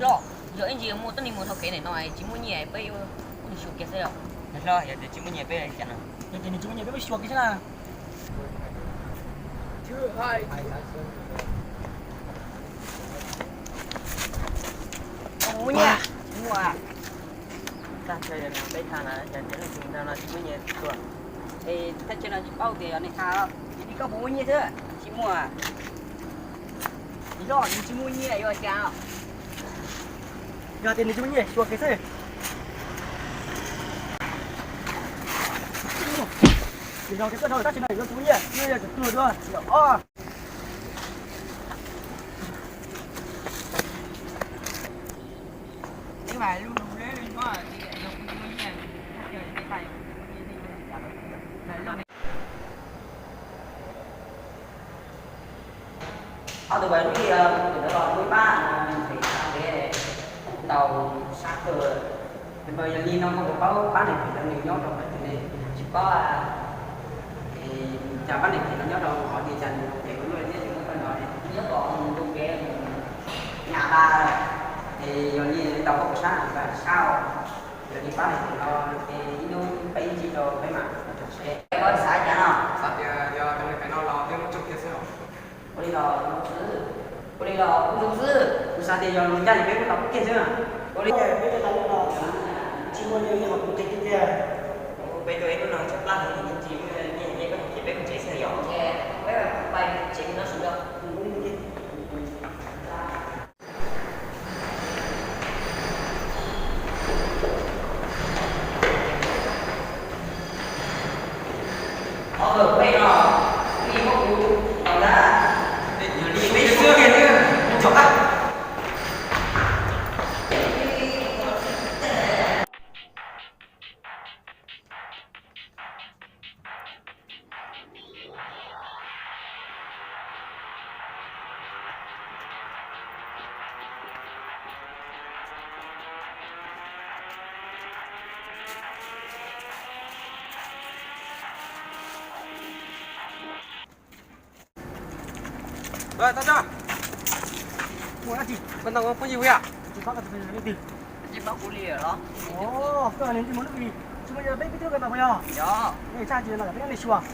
Los, yog ib ntsis muaj tuab neeg mus dhau kev ntawm no tsis muaj nyiaj peb yuav ua nws xyuas kiag xwb os. Hlob, yog tias tsis muaj nyiaj peb ua li cas no? Yog tias nws tsis muaj nyiaj peb muab xyuas kiag xwb na. Koj puas muaj nyiaj? Tsis muaj. Tag kis peb tham na, yog tias leej twg nrog no tsis muaj nyiaj tuaj. Es thaj chaw no tsis paub tias yog nej tham, ces koj puas muaj nyiaj xwb, tsis muaj. Yog nws tsis muaj nyiaj yuav cas? Yog tias nws tsis muaj nyiaj, xyuas kiag xwb. Nws yog tias koj dhau tab sis no yuav tsis muaj nyiaj, nws yog tus tuag dua, yog ob. Ob tug pais lub ib, tus ntawd los lub ib pab, pem pem ntau sab kawg. Yog li no koj puas paub pab neeg phem no nws nyob rau qhov twg ne? Tsis paub. Cas pab neeg phem no nyob rau qhov twg, cas nws phem ua luaj thiab tsis muab pab no ne? Nyob tom tus kev nyam tas, es yog li tau koj puas sab, sab os. Yog li pab neeg phem no ces ib hnub peb ib ntsis rau peb mam rau seb. Koj xav cas no? Xav tias yog cov neeg phem no los peb muab tsoo kiag xwb os. Ua li los zoo xwb, ua li los kuj zoo xwb. Kuv xav tias yog luag ncaj ces peb muab tau kiag xwb. Ua li peb cov tau hnub no tsis muaj nyiaj los kuv ces tiag tiag. Peb tuaj ib hnub no tshaib plab heev, ib ntsis muaj nyiaj ces peb mus tsev xwb yom. Peb pais tsev no sawv ntxov. Tab sis, koj ntau phooj ywg yom? Tsis paub koj tus leej twg. Tsis paub kuv li los? Koj niag ntsej muag lub hlis, tsis muaj peb pib twb koj ntau puas yog? Yog. Tshaj tsis no peb nyob li xyuas.